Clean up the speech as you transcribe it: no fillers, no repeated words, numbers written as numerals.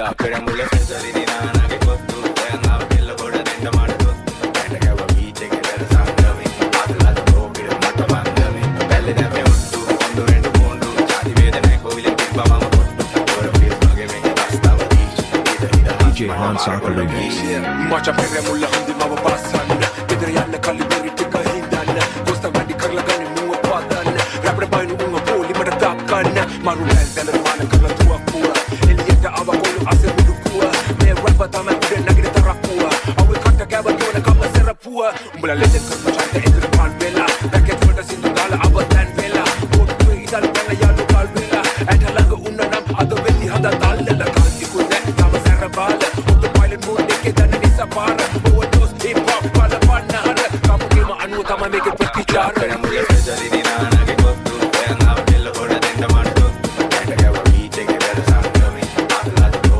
පෙරමුල සැසරිදි නානාගේ කොත්තු. දැන් ආව කෙල්ල ගොඩ දෙන්න මට තොත්තු. පැට ගැව බීච් එකේ වැඩ සංගමේ. අද අද ලෝකෙට මට බංගමේ. බැල්ලේ දැම්මේ ඔට්ටු. ඔන්දු රෙන්ඩු බෝන්ඩු. ජාති වේද නෑ කොවිලෙන් තිබ්බා මම කොට්ටු. ඔර ෆීල්ස් මගේ මේක රස්තාව බීච්. ඉද නිදහස්. DJ Hansaka Remix. මචං පෙරමුල හන්දි මව බස්සන්න. ගෙදර යන්න කලින් බෙරි ටික හින්දන්න. දෝස්ත වැඩි කරලා ගනි මුව පදන්න. රැප්ට බයිනු උංග පොලි මට දක්කන්න. මරු